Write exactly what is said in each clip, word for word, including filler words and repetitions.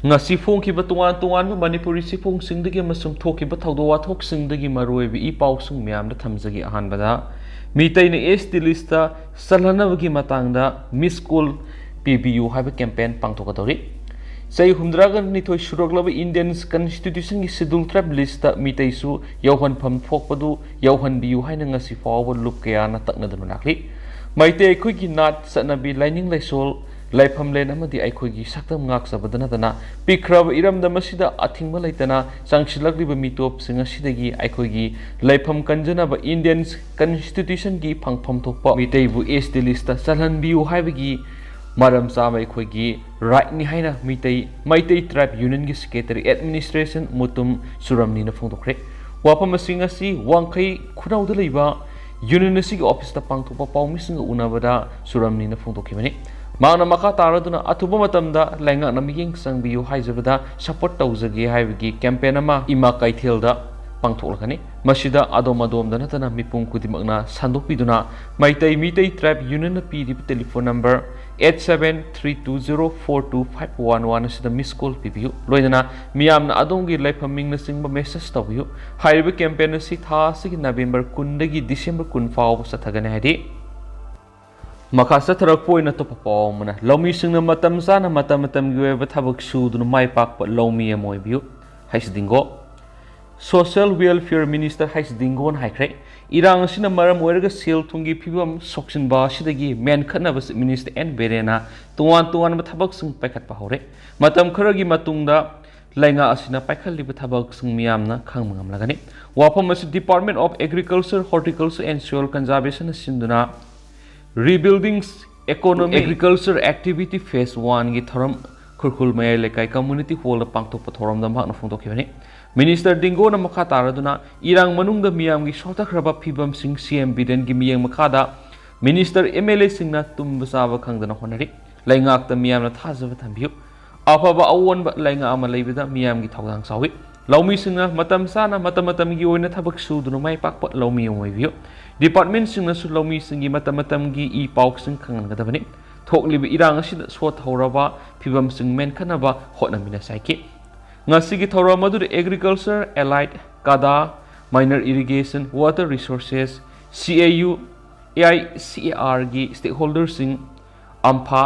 ꯉꯁꯤ ꯐꯣꯡꯈꯤꯕ ꯇꯣꯉꯥꯟ ꯇꯣꯉꯥꯟꯕ ꯃꯅꯤꯄꯨꯔꯤ ꯆꯦꯐꯣꯡꯁꯤꯡꯗꯒꯤ ꯑꯃꯁꯨꯡ ꯊꯣꯛꯈꯤꯕ ꯊꯧꯗꯣꯛ ꯋꯥꯊꯣꯛꯁꯤꯡꯗꯒꯤ ꯃꯔꯨꯑꯣꯏꯕ ꯏ ꯄꯥꯎꯁꯤꯡ ꯃꯌꯥꯝꯗ ꯊꯝꯖꯒꯦ꯫ ꯑꯍꯥꯟꯕꯗ, ꯃꯤꯇꯩꯅ ꯑꯦꯁ ꯇꯤ ꯂꯤꯁꯇ ꯆꯜꯍꯟꯅꯕꯒꯤ ꯃꯇꯥꯡꯗ ꯃꯤꯁ ꯀꯣꯜ ꯄꯤꯕꯤꯌꯨ ꯍꯥꯏꯕ ꯀꯦꯝꯄꯦꯟ ꯄꯥꯡꯊꯣꯛꯀꯗꯧꯔꯤ꯫ ꯆꯍꯤ ꯍꯨꯝꯗ꯭ꯔꯥꯒ ꯅꯤꯊꯣꯏ ꯁꯨꯔꯛꯂꯕ ꯏꯟꯗꯤꯌꯟ ꯀꯟꯁꯇꯤꯇ꯭ꯌꯨꯁꯟꯒꯤ ꯁꯦꯗ꯭ꯌꯨꯜ ꯇ꯭ꯔꯥꯏꯕ ꯂꯤꯁꯇ ꯃꯤꯇꯩꯁꯨ ꯌꯧꯍꯟꯐꯝ ꯊꯣꯛꯄꯗꯨ ꯌꯧꯍꯟꯕꯤꯌꯨ ꯍꯥꯏꯅ ꯉꯁꯤ ꯐꯥꯎꯕ ꯂꯨꯞ ꯀꯌꯥꯅ ꯇꯛꯅꯗꯨꯅ ꯂꯥꯛꯂꯤ꯫ ꯃꯩꯇꯩ ꯑꯩꯈꯣꯏꯒꯤ ꯅꯥꯠ, ꯆꯠꯅꯕꯤ, ꯂꯥꯏꯅꯤꯡ ꯂꯥꯏꯁꯣꯜ, ꯂꯥꯏꯐꯝꯂꯦꯟ ꯑꯃꯗꯤ ꯑꯩꯈꯣꯏꯒꯤ ꯁꯛꯇꯝ ꯉꯥꯛꯆꯕꯗ ꯅꯠꯇꯅ ꯄꯤꯛꯈ꯭ꯔꯕ ꯏꯔꯝꯗꯝ ꯑꯁꯤꯗ ꯑꯊꯤꯡꯕ ꯂꯩꯇꯅ ꯆꯪꯁꯤꯜꯂꯛꯂꯤꯕ ꯃꯤꯇꯣꯞꯁꯤꯡ ꯑꯁꯤꯗꯒꯤ ꯑꯩꯈꯣꯏꯒꯤ ꯂꯩꯐꯝ ꯀꯟꯖꯅꯕ ꯏꯟꯗꯤꯌꯟ ꯀꯟꯁꯇꯤꯇ꯭ꯌꯨꯁꯟꯒꯤ ꯐꯪꯐꯝ ꯊꯣꯛꯄ ꯃꯤꯇꯩꯕꯨ ꯑꯦꯁ ꯇꯤ ꯂꯤꯁꯇ ꯆꯜꯍꯟꯕꯤꯌꯨ ꯍꯥꯏꯕꯒꯤ ꯃꯔꯝ ꯆꯥꯕ ꯑꯩꯈꯣꯏꯒꯤ ꯔꯥꯏꯠꯅꯤ ꯍꯥꯏꯅ ꯃꯤꯇꯩ, ꯃꯩꯇꯩ ꯇ꯭ꯔꯥꯏꯕ ꯌꯨꯅꯤꯌꯟꯒꯤ ꯁꯦꯀ꯭ꯔꯦꯇꯔꯤ ꯑꯦꯗꯃꯤꯅꯤꯁꯇ꯭ꯔꯦꯁꯟ ꯃꯨꯇꯨꯝ ꯆꯨꯔꯝꯅꯤꯅ ꯐꯣꯡꯗꯣꯛꯈ꯭ꯔꯦ꯫ ꯋꯥꯐꯝ ꯑꯁꯤꯡ ꯑꯁꯤ ꯋꯥꯡꯈꯩ ꯈꯨꯅꯧꯗ ꯂꯩꯕ ꯌꯨꯅꯤꯌꯟ ꯑꯁꯤꯒꯤ ꯑꯣꯐꯤꯁꯇ ꯄꯥꯡꯊꯣꯛꯄ ꯄꯥꯎꯃꯤꯁꯤꯡꯒ ꯎꯅꯕꯗ ꯆꯨꯔꯝꯅꯤꯅ ꯐꯣꯡꯗꯣꯛꯈꯤꯕꯅꯤ꯫ ꯃꯍꯥꯛꯅ ꯃꯈꯥ ꯇꯥꯔꯗꯨꯅ ꯑꯊꯨꯕ ꯃꯇꯝꯗ ꯂꯩꯉꯥꯛꯅ ꯃꯤꯠꯌꯦꯡ ꯆꯪꯕꯤꯌꯨ ꯍꯥꯏꯖꯕꯗ ꯁꯄꯣꯔꯠ ꯇꯧꯖꯒꯦ ꯍꯥꯏꯕꯒꯤ ꯀꯦꯝꯄꯦꯟ ꯑꯃ ꯏꯃꯥ ꯀꯩꯊꯦꯜꯗ ꯄꯥꯡꯊꯣꯛꯂꯒꯅꯤ꯫ ꯃꯁꯤꯗ ꯑꯗꯣꯝ ꯑꯗꯣꯝꯗ ꯅꯠꯇꯅ ꯃꯤꯄꯨꯝ ꯈꯨꯗꯤꯡꯃꯛꯅ ꯁꯟꯗꯣꯛꯄꯤꯗꯨꯅ ꯃꯩꯇꯩ, ꯃꯤꯇꯩ ꯇ꯭ꯔꯥꯏꯕ ꯌꯨꯅꯤꯌꯟꯅ ꯄꯤꯔꯤꯕ telephone number eight seven three two zero four two five one one ꯑꯁꯤꯗ ꯃꯤꯁ ꯀꯣꯜ ꯄꯤꯕꯤꯌꯨ꯫ ꯂꯣꯏꯅꯅ ꯃꯤꯌꯥꯝꯅ ꯑꯗꯣꯝꯒꯤ ꯂꯩꯐꯝ ꯃꯤꯡꯅꯆꯤꯡꯕ ꯃꯦꯁꯦꯖ ꯇꯧꯕꯤꯌꯨ꯫ ꯍꯥꯏꯔꯤꯕ ꯀꯦꯝꯄꯦꯟ ꯑꯁꯤ ꯊꯥ ꯑꯁꯤꯒꯤ ꯅꯕꯦꯝꯕꯔ ꯀꯨꯟꯗꯒꯤ ꯗꯤꯁꯦꯝꯕꯔ ꯀꯨꯟ ꯐꯥꯎꯕ ꯆꯠꯊꯒꯅꯤ ꯍꯥꯏꯗꯤ꯫ ꯃꯈꯥ ꯆꯠꯊꯔꯛꯄ ꯑꯣꯏꯅ ꯑꯇꯣꯞꯄ ꯄꯥꯎ ꯑꯃꯅ, ꯂꯧꯃꯤꯁꯤꯡꯅ ꯃꯇꯝ ꯆꯥꯅ ꯃꯇꯝ ꯃꯇꯝꯒꯤ ꯑꯣꯏꯕ ꯊꯕꯛ ꯁꯨꯗꯨꯅ ꯃꯥꯏ ꯄꯥꯛꯄ ꯂꯧꯃꯤ ꯑꯃ ꯑꯣꯏꯕꯤꯌꯨ, ꯍꯩꯁ ꯗꯤꯡꯒꯣ꯫ ꯁꯣꯁꯤꯌꯦꯜ ꯋꯦꯜꯐꯤꯌꯔ ꯃꯤꯅꯤꯁꯇꯔ ꯍꯩꯁ ꯗꯤꯡꯒꯣꯅ ꯍꯥꯏꯈ꯭ꯔꯦ, ꯏꯔꯥꯡ ꯑꯁꯤꯅ ꯃꯔꯝ ꯑꯣꯏꯔꯒ ꯁꯦꯜ ꯊꯨꯝꯒꯤ ꯐꯤꯕꯝ ꯁꯣꯛꯆꯤꯟꯕ ꯑꯁꯤꯗꯒꯤ ꯃꯦꯟꯈꯠꯅꯕ ꯆꯤꯐ ꯃꯤꯅꯤꯁꯇꯔ ꯑꯦꯟ ꯕꯤꯔꯦꯟꯅ ꯇꯣꯉꯥꯟ ꯇꯣꯉꯥꯟꯕ ꯊꯕꯛꯁꯤꯡ ꯄꯥꯏꯈꯠꯄ ꯍꯧꯔꯦ꯫ ꯃꯇꯝ ꯈꯔꯒꯤ ꯃꯇꯨꯡꯗ ꯂꯩꯉꯥꯛ ꯑꯁꯤꯅ ꯄꯥꯏꯈꯠꯂꯤꯕ ꯊꯕꯛꯁꯤꯡ ꯃꯤꯌꯥꯝꯅ ꯈꯪꯕ ꯉꯝꯂꯒꯅꯤ꯫ ꯋꯥꯐꯝ ꯑꯁꯤ Department of Agriculture, Horticulture and Soil Conservationꯅ ꯁꯤꯟꯗꯨꯅ Rebuilding Economy Agriculture Activity Phase Oneꯒꯤ ꯊꯧꯔꯝ ꯈꯨꯔꯈꯨꯜ ꯃꯌꯥꯏ ꯂꯩꯀꯥꯏ ꯀꯝꯃ꯭ꯌꯨꯅꯤꯇꯤ ꯍꯣꯜꯗ ꯄꯥꯡꯊꯣꯛꯄ ꯊꯧꯔꯝꯗ ꯃꯍꯥꯛꯅ ꯐꯣꯡꯗꯣꯛꯈꯤꯕꯅꯤ꯫ ꯃꯤꯅꯤꯁꯇꯔ ꯗꯤꯡꯒꯣꯅ ꯃꯈꯥ ꯇꯥꯔꯗꯨꯅ ꯏꯔꯥꯡ ꯃꯅꯨꯡꯗ ꯃꯤꯌꯥꯝꯒꯤ ꯁꯣꯛꯊꯈ꯭ꯔꯕ ꯐꯤꯕꯝꯁꯤꯡ ꯁꯤ ꯑꯦꯝ ꯕꯤꯔꯦꯟꯒꯤ ꯃꯤꯠꯌꯦꯡ ꯃꯈꯥꯗ ꯃꯤꯅꯤꯁꯇꯔ, ꯑꯦꯝ ꯑꯦꯜ ꯑꯦꯁꯤꯡꯅ ꯇꯨꯝꯕ ꯆꯥꯕ ꯈꯪꯗꯅ ꯍꯣꯠꯅꯔꯤ꯫ ꯂꯩꯉꯥꯛꯇ ꯃꯤꯌꯥꯝꯅ ꯊꯥꯖꯕ ꯊꯝꯕꯤꯌꯨ꯫ ꯑꯐꯕ ꯑꯑꯣꯟꯕ ꯂꯩꯉꯥꯛ ꯑꯃ ꯂꯩꯕꯗ ꯃꯤꯌꯥꯝꯒꯤ ꯊꯧꯗꯥꯡ ꯆꯥꯎꯏ꯫ ꯂꯧꯃꯤꯁꯤꯡꯅ ꯃꯇꯝ ꯆꯥꯅ ꯃꯇꯝ ꯃꯇꯝꯒꯤ ꯑꯣꯏꯅ ꯊꯕꯛ ꯁꯨꯗꯨꯅ ꯃꯥꯏ ꯄꯥꯛꯄ ꯂꯧꯃꯤ ꯑꯃ ꯑꯣꯏꯕꯤꯌꯨ꯫ ꯗꯤꯄꯥꯔꯠꯃꯦꯟꯁꯤꯡꯅꯁꯨ ꯂꯧꯃꯤꯁꯤꯡꯒꯤ ꯃꯇꯝ ꯃꯇꯝꯒꯤ ꯏ ꯄꯥꯎꯁꯤꯡ ꯈꯪꯍꯟꯒꯗꯕꯅꯤ꯫ ꯊꯣꯛꯂꯤꯕ ꯏꯔꯥꯡ ꯑꯁꯤꯗ ꯁꯣꯠꯊꯍꯧꯔꯕ ꯐꯤꯕꯝꯁꯤꯡ ꯃꯦꯟꯈꯠꯅꯕ ꯍꯣꯠꯅꯃꯤꯟꯅꯁꯤ ꯍꯥꯏꯈꯤ꯫ ꯉꯁꯤꯒꯤ ꯊꯧꯔꯝ ꯑꯗꯨꯗ Agriculture, Allied, ꯀꯥꯗꯥ, Minor Irrigation, Water Resources, C A U, A I C A R ꯒꯤ stakeholderꯁꯤꯡ, ꯑꯝꯐꯥ,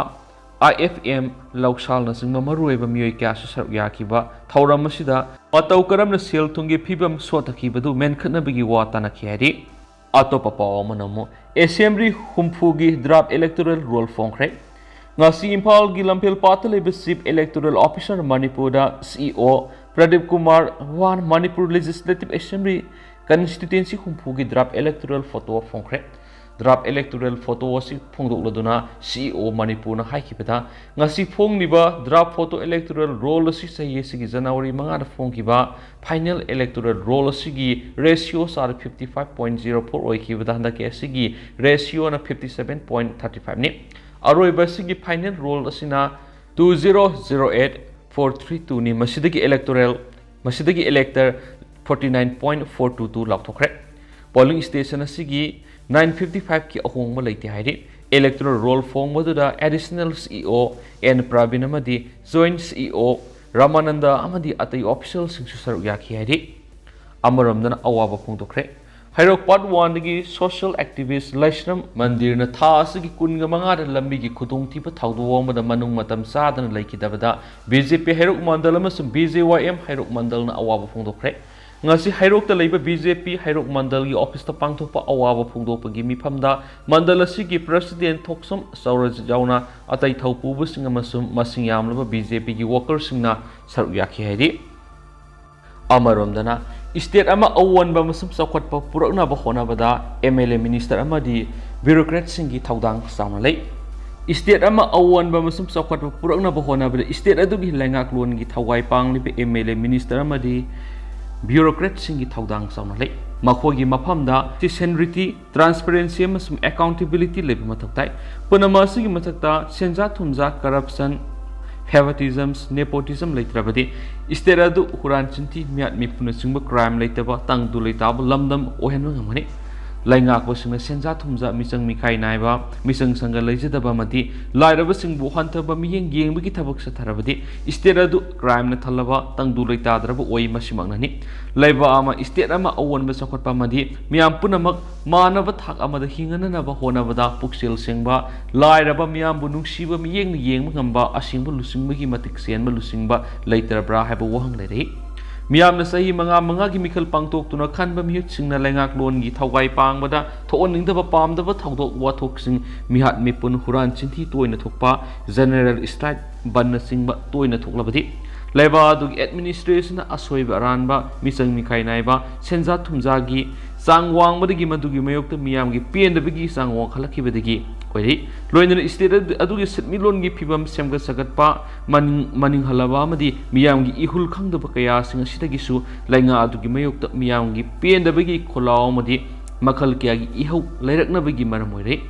I F M, ꯂꯧꯁꯥꯜꯅꯆꯤꯡꯕ ꯃꯔꯨꯑꯣꯏꯕ ꯃꯤꯑꯣꯏ ꯀꯌꯥꯁꯨ ꯁꯔꯨꯛ ꯌꯥꯈꯤꯕ ꯊꯧꯔꯝ ꯑꯁꯤꯗ ꯃꯇꯧ ꯀꯔꯝꯅ ꯁꯦꯜ ꯊꯨꯝꯒꯤ ꯐꯤꯕꯝ ꯁꯣꯠꯊꯈꯤꯕꯗꯨ ꯃꯦꯟꯈꯠꯅꯕꯒꯤ ꯋꯥ ꯇꯥꯅꯈꯤ ꯍꯥꯏꯔꯤ꯫ ꯑꯇꯣꯞꯄ ꯄꯥꯎ ꯑꯃꯅ ꯑꯃꯨꯛ Assembly ꯍꯨꯝꯐꯨꯒꯤ draft electoral roll ꯐꯣꯡꯈ꯭ꯔꯦ꯫ ꯉꯁꯤ ꯏꯝꯐꯥꯜꯒꯤ ꯂꯝꯐꯦꯜ ꯄꯥꯠꯇ ꯂꯩꯕ Chief Electoral Officer ꯃꯅꯤꯄꯨꯔꯗ C E O Pradeep Kumar ꯋꯥꯟ ꯃꯅꯤꯄꯨꯔ Legislative Assembly constituency ꯍꯨꯝꯐꯨꯒꯤ draft electoral photo ꯐꯣꯡꯈ꯭ꯔꯦ꯫ Draft electoral photo ꯑꯁꯤ ꯐꯣꯡꯗꯣꯛꯂꯗꯨꯅ C E O ꯃꯅꯤꯄꯨꯔꯅ ꯍꯥꯏꯈꯤꯕꯗ, ꯉꯁꯤ ꯐꯣꯡꯂꯤꯕ draft photo electoral roll ꯑꯁꯤ ꯆꯍꯤ ꯑꯁꯤꯒꯤ ꯖꯅꯋꯥꯔꯤ ꯃꯉꯥꯗ ꯐꯣꯡꯈꯤꯕ final electoral roll ꯑꯁꯤꯒꯤ ratio ꯆꯥꯗ fifty five point zero four ꯑꯣꯏꯈꯤꯕꯗ, ꯍꯟꯗꯛꯀꯤ ꯑꯁꯤꯒꯤ ratioꯅ fifty seven point thirty fiveꯅꯤ꯫ ꯑꯔꯣꯏꯕ ꯑꯁꯤꯒꯤ final roll ꯑꯁꯤꯅ two zero zero eight four three twoꯅꯤ꯫ ꯃꯁꯤꯗꯒꯤ electoral, ꯃꯁꯤꯗꯒꯤ elector forty nine point four two two ꯂꯥꯎꯊꯣꯛꯈ꯭ꯔꯦ꯫ Polling station ꯑꯁꯤꯒꯤ nine fifty fiveꯀꯤ ꯑꯍꯣꯡꯕ ꯂꯩꯇꯦ ꯍꯥꯏꯔꯤ꯫ Electoral roll ꯐꯣꯡꯕꯗꯨꯗ additional C E O N Praveen ꯑꯃꯗꯤ joint C E O Ramanand ꯑꯃꯗꯤ ꯑꯇꯩ officialꯁꯤꯡꯁꯨ ꯁꯔꯨꯛ ꯌꯥꯈꯤ ꯍꯥꯏꯔꯤ꯫ ꯑꯃꯔꯣꯝꯗꯅ ꯑꯋꯥꯕ ꯐꯣꯡꯗꯣꯛꯈ꯭ꯔꯦ꯫ ꯍꯩꯔꯣꯛ Part Oneꯗꯒꯤ social activist ꯂꯥꯏꯁ꯭ꯔꯝ ꯃꯟꯗꯤꯔꯅ ꯊꯥ ꯑꯁꯤꯒꯤ ꯀꯨꯟꯒ ꯃꯉꯥꯗ ꯂꯝꯕꯤꯒꯤ ꯈꯨꯗꯣꯡꯊꯤꯕ ꯊꯧꯗꯣꯛ ꯑꯃꯗ ꯃꯅꯨꯡ ꯃꯇꯝ ꯆꯥꯗꯅ ꯂꯩꯈꯤꯗꯕꯗ B J P ꯍꯩꯔꯣꯛ ꯃꯟꯗꯜ ꯑꯃꯁꯨꯡ B J Y M ꯍꯩꯔꯣꯛ ꯃꯟꯗꯜꯅ ꯑꯋꯥꯕ ꯐꯣꯡꯗꯣꯛꯈ꯭ꯔꯦ꯫ ꯉꯁꯤ ꯍꯩꯔꯣꯛꯇ ꯂꯩꯕ B J P ꯍꯩꯔꯣꯛ ꯃꯟꯗꯜꯒꯤ officeꯇ ꯄꯥꯡꯊꯣꯛꯄ ꯑꯋꯥꯕ ꯐꯣꯡꯗꯣꯛꯄꯒꯤ ꯃꯤꯐꯝꯗ ꯃꯟꯗꯜ ꯑꯁꯤꯒꯤ president ꯊꯣꯛꯁꯝ ꯆꯧꯔꯖꯤꯠ ꯌꯥꯎꯅ ꯑꯇꯩ ꯊꯧꯄꯨꯕꯁꯤꯡ ꯑꯃꯁꯨꯡ ꯃꯁꯤꯡ ꯌꯥꯝꯂꯕ B J Pꯒꯤ workerꯁꯤꯡꯅ ꯁꯔꯨꯛ ꯌꯥꯈꯤ ꯍꯥꯏꯔꯤ꯫ ꯑꯃꯔꯣꯝꯗꯅ, state ꯑꯃ ꯑꯑꯣꯟꯕ ꯑꯃꯁꯨꯡ ꯆꯥꯎꯈꯠꯄ ꯄꯨꯔꯛꯅꯕ ꯍꯣꯠꯅꯕꯗ M L A minister ꯑꯃꯗꯤ bureaucratꯁꯤꯡꯒꯤ ꯊꯧꯗꯥꯡ ꯆꯥꯎꯅ ꯂꯩ꯫ State ꯑꯃ ꯑꯑꯣꯟꯕ ꯑꯃꯁꯨꯡ ꯆꯥꯎꯈꯠꯄ ꯄꯨꯔꯛꯅꯕ ꯍꯣꯠꯅꯕꯗ state ꯑꯗꯨꯒꯤ ꯂꯩꯉꯥꯛꯂꯣꯟꯒꯤ ꯊꯋꯥꯏ ꯄꯥꯡꯂꯤꯕ M L A minister ꯑꯃꯗꯤ bureaucratꯁꯤꯡꯒꯤ ꯊꯧꯗꯥꯡ ꯆꯥꯎꯅ ꯂꯩ꯫ ꯃꯈꯣꯏꯒꯤ ꯃꯐꯝꯗ sincerity, transparency ꯑꯃꯁꯨꯡ accountability ꯂꯩꯕ ꯃꯊꯧ ꯇꯥꯏ꯫ ꯄꯨꯝꯅꯃꯛ ꯑꯁꯤꯒꯤ ꯃꯊꯛꯇ ꯁꯦꯟꯖꯥ ꯊꯨꯝꯖꯥ, corruption, favoritism, nepotism ꯂꯩꯇ꯭ꯔꯕꯗꯤ state ꯑꯗꯨ ꯍꯨꯔꯥꯟ ꯆꯤꯟꯊꯤ, ꯃꯤꯌꯥꯠ ꯃꯤꯄꯨꯅꯆꯤꯡꯕ crime ꯂꯩꯇꯕ, ꯇꯪꯗꯨ ꯂꯩꯇꯥꯕ ꯂꯝꯗꯝ ꯑꯣꯏꯍꯟꯕ ꯉꯝꯒꯅꯤ꯫ ꯂꯩꯉꯥꯛꯄꯁꯤꯡꯅ ꯁꯦꯟꯖꯥ ꯊꯨꯝꯖꯥ, ꯃꯤꯆꯪ ꯃꯤꯈꯥꯏ ꯅꯥꯏꯕ, ꯃꯤꯆꯪ ꯁꯪꯒ ꯂꯩꯖꯗꯕ ꯑꯃꯗꯤ ꯂꯥꯏꯔꯕꯁꯤꯡꯕꯨ ꯍꯟꯊꯕ ꯃꯤꯠꯌꯦꯡ ꯌꯦꯡꯕꯒꯤ ꯊꯕꯛ ꯆꯠꯊꯔꯕꯗꯤ state ꯑꯗꯨ crimeꯅ ꯊꯜꯂꯕ, ꯇꯪꯗꯨ ꯂꯩꯇꯥꯗ꯭ꯔꯕ ꯑꯣꯏ꯫ ꯃꯁꯤꯃꯛꯅꯅꯤ ꯂꯩꯕꯥꯛ ꯑꯃ, state ꯑꯃ ꯑꯑꯣꯟꯕ ꯆꯥꯎꯈꯠꯄ ꯑꯃꯗꯤ ꯃꯤꯌꯥꯝ ꯄꯨꯝꯅꯃꯛ ꯃꯥꯟꯅꯕ ꯊꯥꯛ ꯑꯃꯗ ꯍꯤꯡꯅꯅꯕ ꯍꯣꯠꯅꯕꯗ ꯄꯨꯛꯆꯦꯜ ꯁꯦꯡꯕ, ꯂꯥꯏꯔꯕ ꯃꯤꯌꯥꯝꯕꯨ ꯅꯨꯡꯁꯤꯕ ꯃꯤꯠꯌꯦꯡꯅ ꯌꯦꯡꯕ ꯉꯝꯕ ꯑꯁꯤꯡꯕ ꯂꯨꯆꯤꯡꯕꯒꯤ ꯃꯇꯤꯛ ꯆꯦꯟꯕ ꯂꯨꯆꯤꯡꯕ ꯂꯩꯇ꯭ꯔꯕ꯭ꯔꯥ ꯍꯥꯏꯕ ꯋꯥꯍꯪ ꯂꯩꯔꯛꯏ꯫ ꯃꯤꯌꯥꯝꯅ ꯆꯍꯤ ꯃꯉꯥ ꯃꯉꯥꯒꯤ ꯃꯤꯈꯜ ꯄꯥꯡꯊꯣꯛꯇꯨꯅ ꯈꯟꯕ ꯃꯤꯍꯨꯠꯁꯤꯡꯅ ꯂꯩꯉꯥꯛꯂꯣꯟꯒꯤ ꯊꯧꯒꯥꯏ ꯄꯥꯡꯕꯗ ꯊꯣꯛꯍꯟꯅꯤꯡꯗꯕ ꯄꯥꯝꯗꯕ ꯊꯧꯗꯣꯛ ꯋꯥꯊꯣꯛꯁꯤꯡ, ꯃꯤꯍꯥꯠ ꯃꯤꯄꯨꯟ, ꯍꯨꯔꯥꯟ ꯆꯤꯟꯊꯤ ꯇꯣꯏꯅ ꯊꯣꯛꯄ, general strike ꯕꯟꯅꯆꯤꯡꯕ ꯇꯣꯏꯅ ꯊꯣꯛꯂꯕꯗꯤ ꯂꯩꯕꯥꯛ ꯑꯗꯨꯒꯤ administrationꯅ ꯑꯁꯣꯏꯕ ꯑꯔꯥꯟꯕ, ꯃꯤꯆꯪ ꯃꯤꯈꯥꯏ ꯅꯥꯏꯕ, ꯁꯦꯟꯖꯥ ꯊꯨꯝꯖꯥꯒꯤ ꯆꯥꯡ ꯋꯥꯡꯕꯗꯒꯤ ꯃꯗꯨꯒꯤ ꯃꯥꯌꯣꯛꯇ ꯃꯤꯌꯥꯝꯒꯤ ꯄꯦꯟꯗꯕꯒꯤ ꯆꯥꯡ ꯋꯥꯡꯈꯠꯂꯛꯈꯤꯕꯗꯒꯤ ꯑꯣꯏꯔꯛꯏ꯫ ꯂꯣꯏꯅꯅ state ꯑꯗꯨ-, ꯑꯗꯨꯒꯤ ꯁꯦꯟꯃꯤꯠꯂꯣꯟꯒꯤ ꯐꯤꯕꯝ ꯁꯦꯝꯒꯠ ꯁꯥꯒꯠꯄ, ꯃꯅꯤꯡ-, ꯃꯅꯤꯡꯍꯜꯂꯕ ꯑꯃꯗꯤ ꯃꯤꯌꯥꯝꯒꯤ ꯏꯍꯨꯜ ꯈꯪꯗꯕ ꯀꯌꯥꯁꯤꯡ ꯑꯁꯤꯗꯒꯤꯁꯨ ꯂꯩꯉꯥꯛ ꯑꯗꯨꯒꯤ ꯃꯥꯌꯣꯛꯇ ꯃꯤꯌꯥꯝꯒꯤ ꯄꯦꯟꯗꯕꯒꯤ ꯈꯣꯜꯂꯥꯎ ꯑꯃꯗꯤ ꯃꯈꯜ ꯀꯌꯥꯒꯤ ꯏꯍꯧ ꯂꯩꯔꯛꯅꯕꯒꯤ ꯃꯔꯝ ꯑꯣꯏꯔꯦ꯫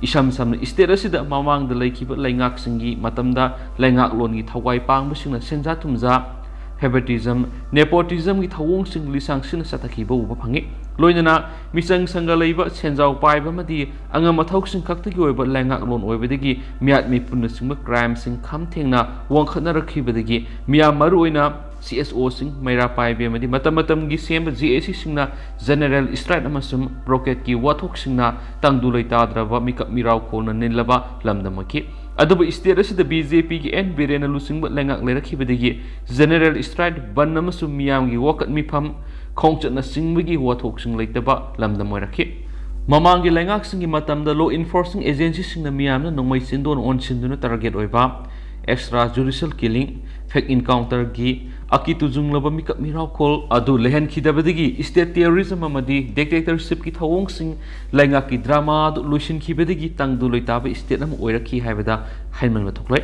ꯏꯁꯝ ꯁꯝꯅ state ꯑꯁꯤꯗ ꯃꯃꯥꯡꯗ ꯂꯩꯈꯤꯕ ꯂꯩꯉꯥꯛꯁꯤꯡꯒꯤ ꯃꯇꯝꯗ ꯂꯩꯉꯥꯛꯂꯣꯟꯒꯤ ꯊꯧꯒꯥꯏ ꯄꯥꯡꯕꯁꯤꯡꯅ ꯁꯦꯟꯖꯥ ꯊꯨꯝꯖꯥ, favoritism, nepotismꯒꯤ ꯊꯧꯑꯣꯡꯁꯤꯡ ꯂꯤꯁꯥꯡ ꯁꯤꯠꯅ ꯆꯠꯊꯈꯤꯕ ꯎꯕ ꯐꯪꯉꯤ꯫ ꯂꯣꯏꯅꯅ ꯃꯤꯆꯪ ꯁꯪꯒ ꯂꯩꯕ, ꯁꯦꯟꯖꯥꯎ ꯄꯥꯏꯕ ꯑꯃꯗꯤ ꯑꯉꯝ ꯑꯊꯧꯁꯤꯡ ꯈꯛꯇꯒꯤ ꯑꯣꯏꯕ ꯂꯩꯉꯥꯛꯂꯣꯟ ꯑꯣꯏꯕꯗꯒꯤ ꯃꯤꯍꯥꯠ ꯃꯤꯄꯨꯟꯅꯆꯤꯡꯕ crimeꯁꯤꯡ ꯈꯝ ꯊꯦꯡꯅ ꯋꯥꯡꯈꯠꯅꯔꯛꯈꯤꯕꯗꯒꯤ ꯃꯤꯌꯥꯝ, ꯃꯔꯨꯑꯣꯏꯅ CSOꯁꯤꯡ, ꯃꯩꯔꯥ ꯄꯥꯏꯕꯤ ꯑꯃꯗꯤ ꯃꯇꯝ ꯃꯇꯝꯒꯤ ꯁꯦꯝꯕ GACꯁꯤꯡꯅ general strike ꯑꯃꯁꯨꯡ blockadꯀꯤ ꯋꯥꯊꯣꯛꯁꯤꯡꯅ ꯇꯪꯗꯨ ꯂꯩꯇꯥꯗ꯭ꯔꯕ ꯃꯤꯀꯞ ꯃꯤꯔꯥꯎꯈꯣꯜꯅ ꯅꯤꯜꯂꯕ ꯂꯝꯗꯝ ꯑꯣꯏꯈꯤ꯫ ꯑꯗꯨꯕꯨ state ꯑꯁꯤꯗ BJPꯒꯤ N ꯕꯤꯔꯦꯟꯅ ꯂꯨꯆꯤꯡꯕ ꯂꯩꯉꯥꯛ ꯂꯩꯔꯛꯈꯤꯕꯗꯒꯤ general strike ꯕꯟ ꯑꯃꯁꯨꯡ ꯃꯤꯌꯥꯝꯒꯤ ꯋꯥꯀꯠ ꯃꯤꯐꯝ ꯈꯣꯡꯆꯠꯅꯆꯤꯡꯕꯒꯤ ꯋꯥꯊꯣꯛꯁꯤꯡ ꯂꯩꯇꯕ ꯂꯝꯗꯝ ꯑꯣꯏꯔꯛꯈꯤ꯫ ꯃꯃꯥꯡꯒꯤ ꯂꯩꯉꯥꯛꯁꯤꯡꯒꯤ ꯃꯇꯝꯗ law enforcing agencyꯁꯤꯡꯅ ꯃꯤꯌꯥꯝꯅ ꯅꯣꯡꯃꯩ ꯆꯤꯟꯗꯣꯟ ꯑꯣꯟꯁꯤꯟꯗꯨꯅ target ꯑꯣꯏꯕ extra judicial killing, fake encounterꯒꯤ ꯑꯀꯤ ꯇꯨꯖꯨꯡꯂꯕ ꯃꯤꯀꯞ ꯃꯤꯔꯥꯎꯈꯣꯜ ꯑꯗꯨ ꯂꯩꯍꯟꯈꯤꯗꯕꯗꯒꯤ state terrorism ꯑꯃꯗꯤ dictatorshipꯀꯤ ꯊꯧꯑꯣꯡꯁꯤꯡ, ꯂꯩꯉꯥꯛꯀꯤ drama ꯑꯗꯨ ꯂꯣꯏꯁꯤꯟꯈꯤꯕꯗꯒꯤ ꯇꯪꯗꯨ ꯂꯩꯇꯥꯕ state ꯑꯃ ꯑꯣꯏꯔꯛꯈꯤ ꯍꯥꯏꯕꯗ ꯍꯥꯏꯃꯟꯕ ꯊꯣꯛꯂꯣꯏ꯫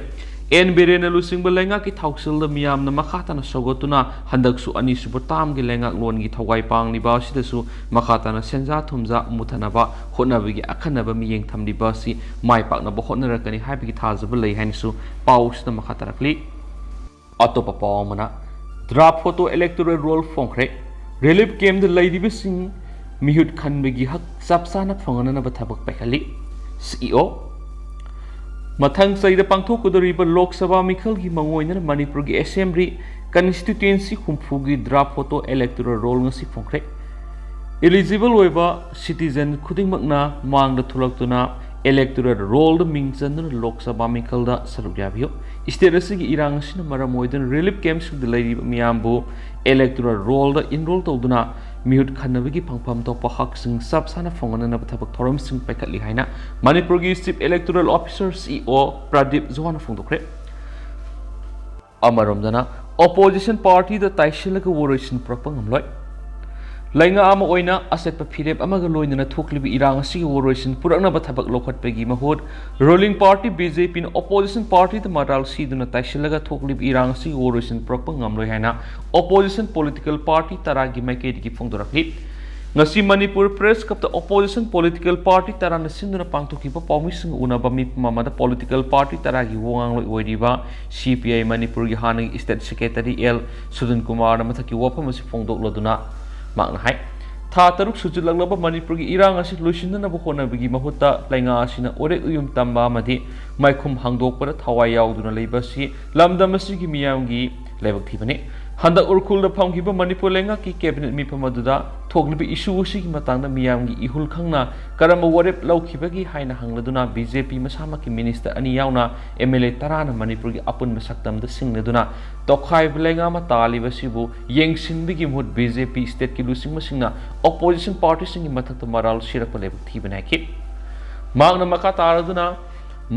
N ꯕꯤꯔꯦꯟꯅ ꯂꯨꯆꯤꯡꯕ ꯂꯩꯉꯥꯛꯀꯤ ꯊꯧꯁꯤꯜꯗ ꯃꯤꯌꯥꯝꯅ ꯃꯈꯥ ꯇꯥꯅ ꯁꯧꯒꯠꯇꯨꯅ ꯍꯟꯗꯛꯁꯨ ꯑꯅꯤꯁꯨꯕ termꯒꯤ ꯂꯩꯉꯥꯛꯂꯣꯟꯒꯤ ꯊꯧꯒꯥꯏ ꯄꯥꯡꯂꯤꯕ ꯑꯁꯤꯗꯁꯨ ꯃꯈꯥ ꯇꯥꯅ ꯁꯦꯟꯖꯥ ꯊꯨꯝꯖꯥ ꯃꯨꯊꯅꯕ ꯍꯣꯠꯅꯕꯒꯤ ꯑꯈꯟꯅꯕ ꯃꯤꯠꯌꯦꯡ ꯊꯝꯂꯤꯕ ꯑꯁꯤ ꯃꯥꯏ ꯄꯥꯛꯅꯕ ꯍꯣꯠꯅꯔꯛꯀꯅꯤ ꯍꯥꯏꯕꯒꯤ ꯊꯥꯖꯕ ꯂꯩ ꯍꯥꯏꯅꯁꯨ ꯄꯥꯎꯁꯤꯗ ꯃꯈꯥ ꯇꯥꯔꯛꯂꯤ꯫ ꯑꯇꯣꯞꯄ ꯄꯥꯎ ꯑꯃꯅ, draft photo electoral roll ꯐꯣꯡꯈ꯭ꯔꯦ꯫ Relief campꯗ ꯂꯩꯔꯤꯕꯁꯤꯡ ꯃꯤꯍꯨꯠ ꯈꯟꯕꯒꯤ ꯍꯛ ꯆꯞ ꯆꯥꯅ ꯐꯪꯍꯟꯅꯅꯕ ꯊꯕꯛ ꯄꯥꯏꯈꯠꯂꯤ꯫ ꯁꯤꯏꯑꯣ꯫ ꯃꯊꯪ ꯆꯍꯤꯗ ꯄꯥꯡꯊꯣꯛꯀꯗꯧꯔꯤꯕ ꯂꯣꯛ ꯁꯚꯥ ꯃꯤꯈꯜꯒꯤ ꯃꯥꯡꯑꯣꯏꯅꯅ ꯃꯅꯤꯄꯨꯔꯒꯤ ꯑꯦꯁꯦꯝꯕ꯭ꯂꯤ ꯀꯟꯁꯇꯤꯇ꯭ꯌꯨꯌꯦꯟꯁꯤ ꯍꯨꯝꯐꯨꯒꯤ ꯗ꯭ꯔꯥꯐ ꯐꯣꯇꯣ ꯏꯂꯦꯛꯇꯣꯔꯦꯜ ꯔꯣꯜ ꯉꯁꯤ ꯐꯣꯡꯈ꯭ꯔꯦ꯫ ꯏꯂꯤꯖꯤꯕꯜ ꯑꯣꯏꯕ ꯁꯤꯇꯤꯖꯟ ꯈꯨꯗꯤꯡꯃꯛꯅ ꯃꯥꯡꯗ ꯊꯣꯛꯂꯛꯇꯨꯅ ꯏꯂꯦꯛꯇꯣꯔꯦꯜ ꯔꯣꯜꯗ ꯃꯤꯡ ꯆꯟꯗꯨꯅ ꯂꯣꯛ ꯁꯚꯥ ꯃꯤꯈꯜꯗ ꯁꯔꯨꯛ ꯌꯥꯕꯤꯌꯨ꯫ ꯁ꯭ꯇꯦꯠ ꯑꯁꯤꯒꯤ ꯏꯔꯥꯡ ꯑꯁꯤꯅ ꯃꯔꯝ ꯑꯣꯏꯗꯨꯅ ꯔꯤꯂꯤꯐ ꯀꯦꯝꯞꯁꯤꯡꯗ ꯂꯩꯔꯤꯕ ꯃꯤꯌꯥꯝꯕꯨ ꯏꯂꯦꯛꯇꯣꯔꯦꯜ ꯔꯣꯜꯗ ꯏꯟꯔꯣꯜ ꯇꯧꯗꯨꯅ ꯃꯤꯍꯨꯠ ꯈꯟꯅꯕꯒꯤ ꯐꯪꯐꯝ ꯊꯣꯛꯄ ꯍꯛꯁꯤꯡ ꯆꯞ ꯆꯥꯅ ꯐꯪꯍꯟꯅꯅꯕ ꯊꯕꯛ ꯊꯧꯔꯝꯁꯤꯡ ꯄꯥꯏꯈꯠꯂꯤ ꯍꯥꯏꯅ ꯃꯅꯤꯄꯨꯔꯒꯤ chief electoral officer, CEO, Pradeep ꯖꯣꯍꯥꯅ ꯐꯣꯡꯗꯣꯛꯈ꯭ꯔꯦ꯫ ꯑꯃꯔꯣꯝꯗꯅ, ꯑꯣꯄꯣꯖꯤꯁꯟ ꯄꯥꯔꯇꯤꯗ ꯇꯥꯏꯁꯤꯜꯂꯒ ꯋꯥꯔꯣꯏꯁꯤꯟ ꯄꯨꯔꯛꯄ ꯉꯝꯂꯣꯏ꯫ ꯂꯩꯉꯥꯛ ꯑꯃ ꯑꯣꯏꯅ ꯑꯆꯦꯠꯄ ꯐꯤꯔꯦꯞ ꯑꯃꯒ ꯂꯣꯏꯅꯅ ꯊꯣꯛꯂꯤꯕ ꯏꯔꯥꯡ ꯑꯁꯤꯒꯤ ꯋꯥꯔꯣꯏꯁꯤꯟ ꯄꯨꯔꯛꯅꯕ ꯊꯕꯛ ꯂꯧꯈꯠꯄꯒꯤ ꯃꯍꯨꯠ, ꯔꯨꯂꯤꯡ ꯄꯥꯔꯇꯤ ꯕꯤ ꯖꯦ ꯄꯤꯅ ꯑꯣꯄꯣꯖꯤꯁꯟ ꯄꯥꯔꯇꯤꯗ ꯃꯔꯥꯜ ꯁꯤꯗꯨꯅ ꯇꯥꯏꯁꯤꯜꯂꯒ ꯊꯣꯛꯂꯤꯕ ꯏꯔꯥꯡ ꯑꯁꯤꯒꯤ ꯋꯥꯔꯣꯏꯁꯤꯟ ꯄꯨꯔꯛꯄ ꯉꯝꯂꯣꯏ ꯍꯥꯏꯅ ꯑꯣꯄꯣꯖꯤꯁꯟ ꯄꯣꯂꯤꯇꯤꯀꯦꯜ ꯄꯥꯔꯇꯤ ꯇꯔꯥꯒꯤ ꯃꯥꯏꯀꯩꯗꯒꯤ ꯐꯣꯡꯗꯣꯔꯛꯂꯤ꯫ ꯉꯁꯤ ꯃꯅꯤꯄꯨꯔ ꯄ꯭ꯔꯦꯁ ꯀ꯭ꯂꯕꯇ ꯑꯣꯄꯣꯖꯤꯁꯟ ꯄꯣꯂꯤꯇꯤꯀꯦꯜ ꯄꯥꯔꯇꯤ ꯇꯔꯥꯅ ꯁꯤꯟꯗꯨꯅ ꯄꯥꯡꯊꯣꯛꯈꯤꯕ ꯄꯥꯎꯃꯤꯁꯤꯡꯒ ꯎꯅꯕ ꯃꯤꯐꯝ ꯑꯃꯗ ꯄꯣꯂꯤꯇꯤꯀꯦꯜ ꯄꯥꯔꯇꯤ ꯇꯔꯥꯒꯤ ꯋꯥ ꯉꯥꯡꯂꯣꯏ ꯑꯣꯏꯔꯤꯕ ꯁꯤ ꯄꯤ ꯑꯥꯏ ꯃꯅꯤꯄꯨꯔꯒꯤ ꯍꯥꯟꯅꯒꯤ ꯁ꯭ꯇꯦꯠ ꯁꯦꯀ꯭ꯔꯦꯇꯔꯤ ꯑꯦꯜ ꯁꯨꯗꯟ ꯀꯨꯃꯥꯔꯅ ꯃꯊꯛꯀꯤ ꯋꯥꯐꯝ ꯑꯁꯤ ꯐꯣꯡꯗꯣꯛꯂꯗꯨꯅ ꯃꯍꯥꯛꯅ ꯍꯥꯏ, ꯊꯥ ꯇꯔꯨꯛ ꯁꯨꯖꯤꯜꯂꯛꯂꯕ ꯃꯅꯤꯄꯨꯔꯒꯤ ꯏꯔꯥꯡ ꯑꯁꯤ ꯂꯣꯏꯁꯤꯟꯅꯅꯕ ꯍꯣꯠꯅꯕꯒꯤ ꯃꯍꯨꯠꯇ ꯂꯩꯉꯥꯛ ꯑꯁꯤꯅ ꯎꯔꯦꯛ ꯎꯌꯨꯝ ꯇꯝꯕ ꯑꯃꯗꯤ ꯃꯥꯏꯈꯨꯝ ꯍꯥꯡꯗꯣꯛꯄꯗ ꯊꯋꯥꯏ ꯌꯥꯎꯗꯨꯅ ꯂꯩꯕ ꯑꯁꯤ ꯂꯝꯗꯝ ꯑꯁꯤꯒꯤ ꯃꯤꯌꯥꯝꯒꯤ ꯂꯥꯏꯕꯛ ꯊꯤꯕꯅꯤ꯫ ꯍꯟꯗꯛ ꯎꯔꯈꯨꯜꯗ ꯐꯝꯈꯤꯕ ꯃꯅꯤꯄꯨꯔ ꯂꯩꯉꯥꯛꯀꯤ ꯀꯦꯕꯤꯅꯦꯠ ꯃꯤꯐꯝ ꯑꯗꯨꯗ ꯊꯣꯛꯂꯤꯕ ꯏꯁꯨ ꯑꯁꯤꯒꯤ ꯃꯇꯥꯡꯗ ꯃꯤꯌꯥꯝꯒꯤ ꯏꯍꯨꯜ ꯈꯪꯅ ꯀꯔꯝꯕ ꯋꯥꯔꯦꯞ ꯂꯧꯈꯤꯕꯒꯦ ꯍꯥꯏꯅ ꯍꯪꯂꯗꯨꯅ ꯕꯤ ꯖꯦ ꯄꯤ ꯃꯁꯥꯃꯛꯀꯤ ꯃꯤꯅꯤꯁꯇꯔ ꯑꯅꯤ ꯌꯥꯎꯅ ꯑꯦꯝ ꯑꯦꯜ ꯑꯦ ꯇꯔꯥꯅ ꯃꯅꯤꯄꯨꯔꯒꯤ ꯑꯄꯨꯟꯕ ꯁꯛꯇꯝꯗ ꯁꯤꯡꯂꯗꯨꯅ ꯇꯣꯈꯥꯏꯕ ꯂꯩꯉꯥꯛ ꯑꯃ ꯇꯥꯜꯂꯤꯕ ꯑꯁꯤꯕꯨ ꯌꯦꯡꯁꯤꯟꯕꯒꯤ ꯃꯍꯨꯠ ꯕꯤ ꯖꯦ ꯄꯤ ꯁ꯭ꯇꯦꯠꯀꯤ ꯂꯨꯆꯤꯡꯕꯁꯤꯡꯅ ꯑꯣꯄꯣꯖꯤꯁꯟ ꯄꯥꯔꯇꯤꯁꯤꯡꯒꯤ ꯃꯊꯛꯇ ꯃꯔꯥꯜ ꯁꯤꯔꯛꯄ ꯂꯥꯏꯕꯛ ꯊꯤꯕꯅꯤ ꯍꯥꯏꯈꯤ꯫ ꯃꯍꯥꯛꯅ ꯃꯈꯥ ꯇꯥꯔꯗꯨꯅ